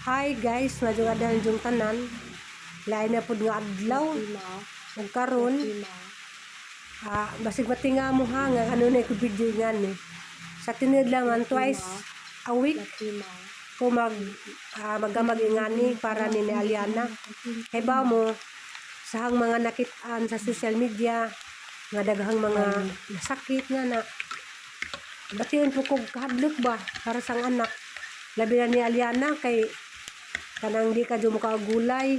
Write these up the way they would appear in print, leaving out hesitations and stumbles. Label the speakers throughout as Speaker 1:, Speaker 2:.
Speaker 1: Hi guys, medyo nga dahil yung tanan. Lain na pud nga adlaw. Ug karon, basig matinga mo ha nga ano na ko video nga ni. Sa tinuod lang ang twice a week ko maggamag ingani para ni Aliana. Kay ba mo sahang mga nakitaan sa social media nga daghang mga nasakit nga na bation po kog kahadlok ba para sang anak. Labi na ni Aliana kay kanang di ka mo gulay,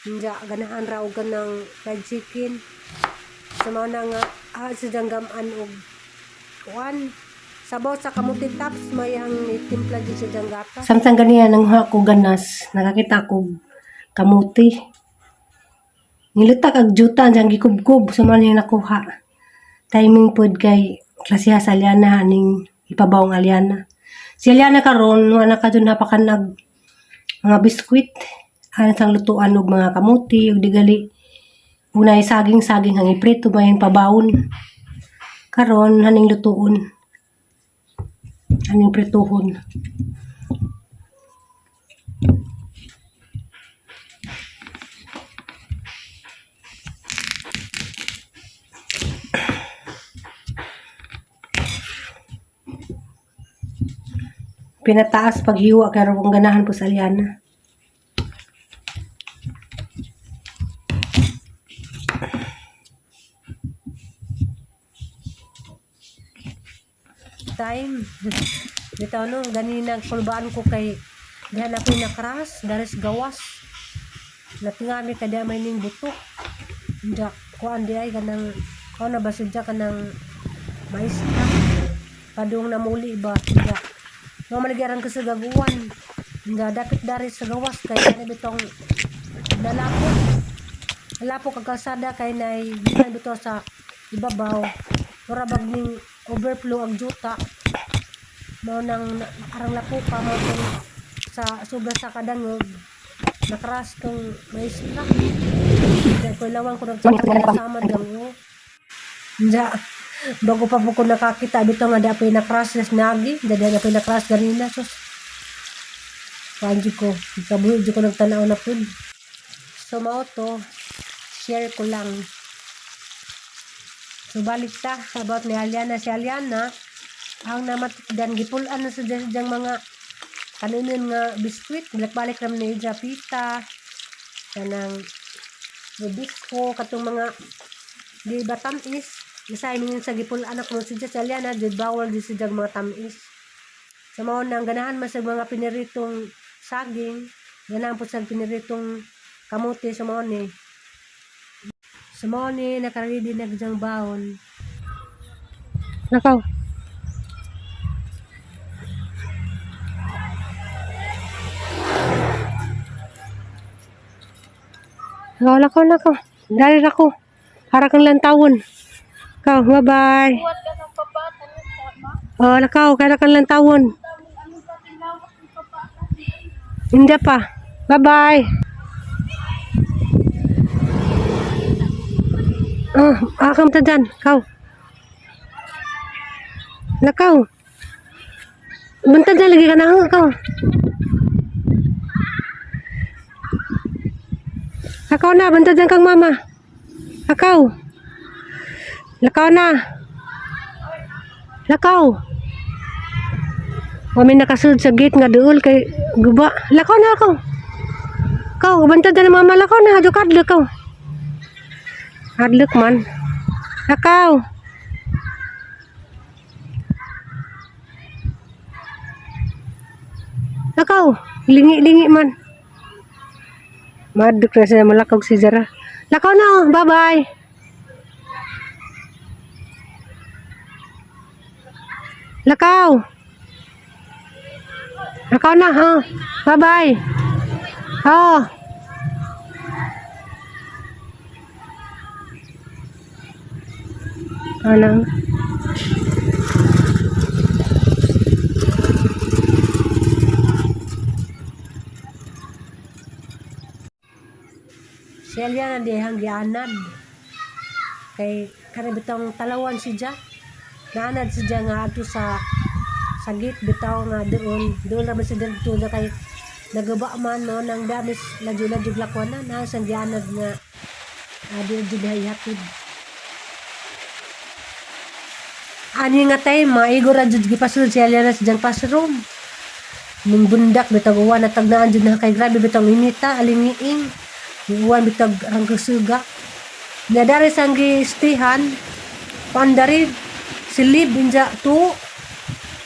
Speaker 1: hindi ganahan ra og kanang fried chicken. Sa mga na nga sa gamaan og kuan sabaw sa kamuti tops mayang itimpla di sa janggata.
Speaker 2: Samtang ganiya nanghuha ko ganas, nakakita ko kamuti. Nilutak ag juta ang gikubkob sa man yung nakuha. Timing pod kay klasiha sa Aliana aning ipabawong Aliana. Si Aliana karon wala ka dun hapakanag mga biskwit. Ano sang lutuan og mga kamuti ug digali unay saging-saging hang iprito ba yung pabawon. Karon haning lutuon. Haning prituhon. Pinataas paghiwa kay kung ganahan po sa Aliana.
Speaker 1: Time. Bitaw no, ganina kulbaan ko kay diha na ko'y nakras, daris gawas. Natingami kay diha may ning buto. Hindi, kuan di ay kanang kuan na ba sadya kanang maestra. Padung namuli ba siya. No maligyaran ko sa gaguan. Hindi, dapit dari sa gawas kay ano bitong nalapok. Nalapok ang kalsada kay nay gikan bitaw sa ibabaw. Mura bag ning overflow ang juta. Mao nang arang lapuka mao tong sa sobra sa kadangog nakras tong maestra. Kaya ko lawang ko nagkasama dang oh. Nja, bago pa po ko nakakita bitaw nga di pa nakras nas nagi, dadi na pa nakras ganina sus. Panji ko, kabuhi jud ko nagtanaw na pud. So mao to, share ko lang. So balik ta about ni Aliana. Si Aliana, ang namatikdan gipulan na sa diyang mga kanunon nga biskwit, balik-balik raman ni Ija pita, kanang Nabisco, katong mga di ba tamis, Bisaya mingon sa gipulan ako si si Aliana, di bawal di sa mga tamis. Sa mao nang ganahan man sa mga piniritong saging, ganahan po sa piniritong kamote sa mao ni. Sa mao ni nakaredy na gyud baon.
Speaker 2: Nakaw. Lakaw, lakaw, lakaw. Dali ako. Para kang lantawon. Ikaw, bye-bye. Oh, lakaw, kaya kang lantawon. Hindi pa. Bye-bye. Oh, akam ta dyan. Ikaw. Lakaw. Bantad na lagi ka na ikaw. Lakaw na, bantad dyan kang mama. Lakaw. Lakaw na. Lakaw. Kami nakasulod sa gate nga duol kay guba. Lakaw na ako. Ikaw, bantad na mama. Lakaw na. Hadlok, hadlok ikaw. Hadlok man. Lakaw. Lakaw. Lingi-lingi man. Maduk na siya malakaw si Zara. Lakaw na oh. Bye-bye. Lakaw. Lakaw na ha. Bye-bye. Oh. Ano?
Speaker 1: Si Aliana dihang gianad. Kay kani bitong talawan si Ja. Naanad si Ja nga adto sa gate bitaw nga doon. Doon ra man si didto na kay Nagaba man no nang damis ladyo-ladyo lakwanan na sang gianad nga di jud ihatid. Ani nga time maigo ra jud gipasulod si Aliana sa diyang classroom. Ning bundak bitag uwan natagnaan jud na kay grabe bitong inita alingiing. Uwan bitag rangkusuga. Nya dari sang gistihan kuan dari silib inja tu.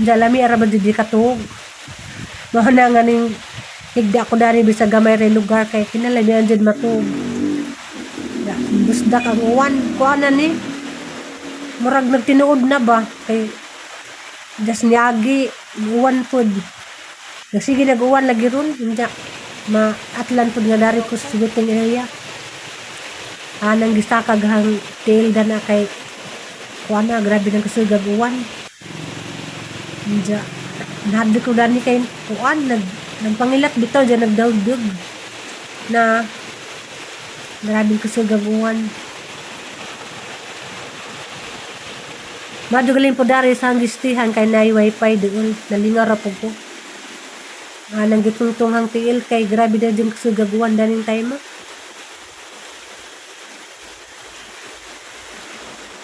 Speaker 1: Inja lami ra man jud di katuog. Mao na nga ning higda ko dari bisag gamay ra lugar kay kinalamian jud matuog. Ya, busdak ang uwan kuan na ni. Murag nagtinuod na ba kay just niagi uwan pod. Sige nag-uwan lagi ron inja maatlan pod nga dari ko sa waiting area. Anang gisakag hang tiil na kay kuan na grabe nang kusog uwan. Inja nahadlok ko dani kay kuan nagpangilat bitaw diyan nagdawdog na grabe kusog uwan. Madugalin po dari sa gistihan kay naay wifi doon. Nalingaw ra po ko. Nang gitungtong hang tiil kay grabe na dyan kasugaguan daning time.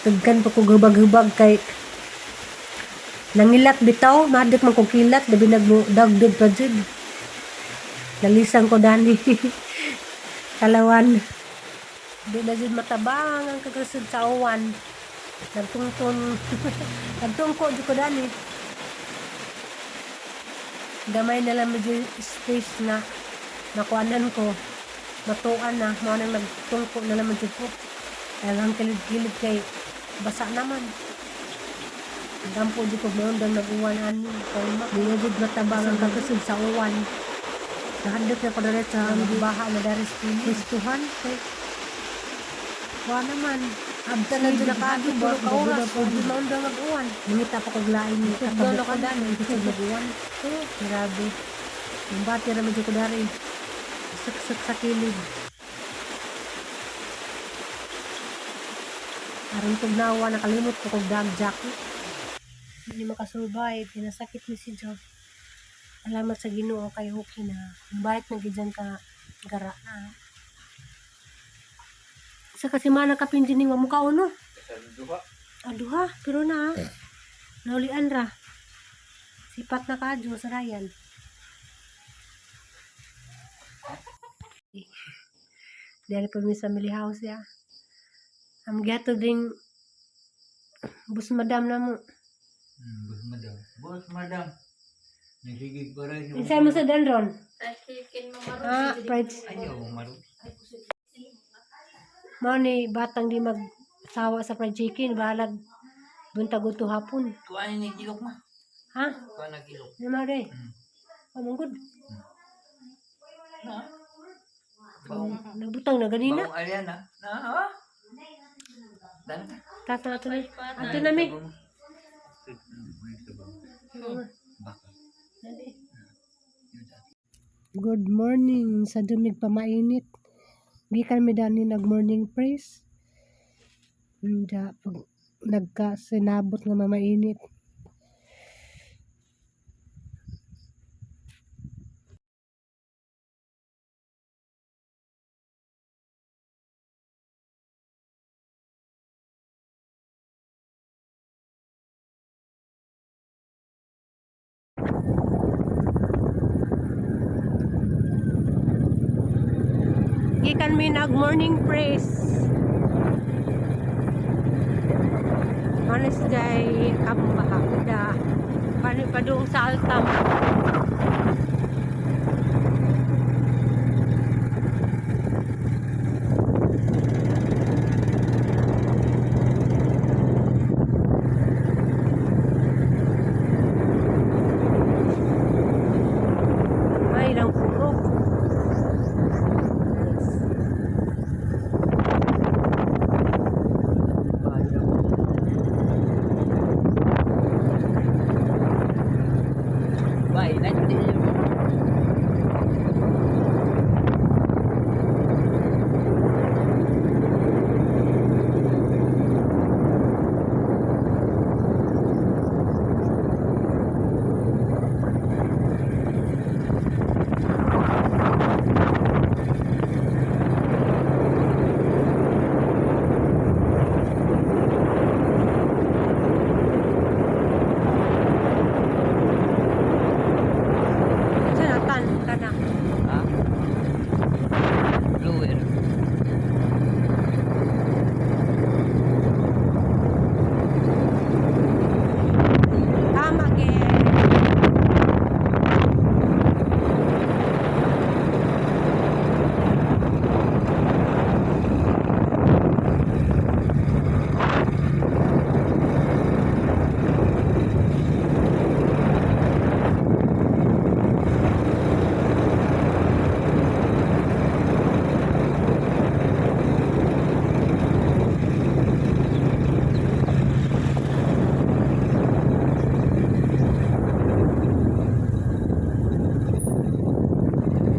Speaker 1: Tagkan pa ko gubag-hubag kay nangilat bitaw, madek man ko kilat, labi nagdagdog pa jud. Nalisang ko dani. Kalawan. Di na jud matabang ang kakusog sa uwan. Nagtungtong nagtungko jud ko dani. Gamay na lang medyo space na nakuanan ko. Matuan na, mao nang nagtungko na lang jud ko. Kaya ang kilid-kilid kay basa naman. Dampo jud ko maundang nag-uwan ani. Kay di na jud matabang ang kakusog sa uwan. Nahadlok na ko dali sa baha na dari sa Kristuhan kay kuha naman. Abta na dyan nakaagi, puro ka oras, di maundang nag-uwan. Nangita pa kog lain ni katabo ko dani, kusog nag-uwan. Oh, grabe. Ang bati ra medyo ko dari. Suksok sa kilid. Aron tugnawa, nakalimot ko kog dag jacket. Hindi makasurvive, pinasakit ni si Joe. Salamat sa Ginoo kay okay na. Bait na gid ka gara na. Sa kasi mana ka pinjining wa mukha uno.
Speaker 3: Duha.
Speaker 1: Aduha, pero na. Naulian ra. Sipat na ka sa Ryan. Dali po mi sa Mili House ya. Am gato ding bus madam na mo.
Speaker 3: Boss madam. Boss madam. Nagsigig pa rin.
Speaker 1: Insay mo sa danron?
Speaker 4: Chicken mo maron.
Speaker 1: Ah, fried.
Speaker 3: Ayaw, maru.
Speaker 1: Mao ni batang di magsawa sa fried chicken, bahalag buntag udto hapon.
Speaker 3: Kuha ni gilok ma.
Speaker 1: Ha?
Speaker 3: Kuha na gilok.
Speaker 1: Ano ma day? Oh, manggod.
Speaker 3: Na. Bawang,
Speaker 1: Nagbutang na ganina.
Speaker 3: bawang alyan na. Na, ha? Dan ka.
Speaker 1: Tata ato na. Ato na mi.
Speaker 3: Baka.
Speaker 1: Good morning sa dumig pa mainit. Gikan mi dani nag morning praise. Nda pag nagkasinabot nga mamainit. Gikan mi nag morning praise. Manis day kambaha da. Padung sa altam. Ay, ilang puro. Nice.
Speaker 3: Bye, na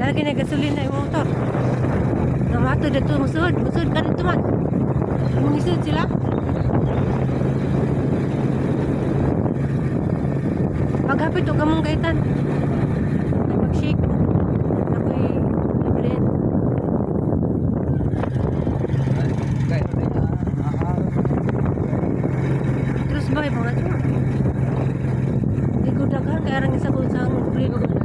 Speaker 2: Lagi na gasolina yung motor. Nga mato dito, musud, musud ka dito man. Mungisud sila. Paghapit og kamong kaitan. Ay mag-shake. Ako'y libre. Terus ba mga chua? Di ko daghan kaya rang isa ko sa bread.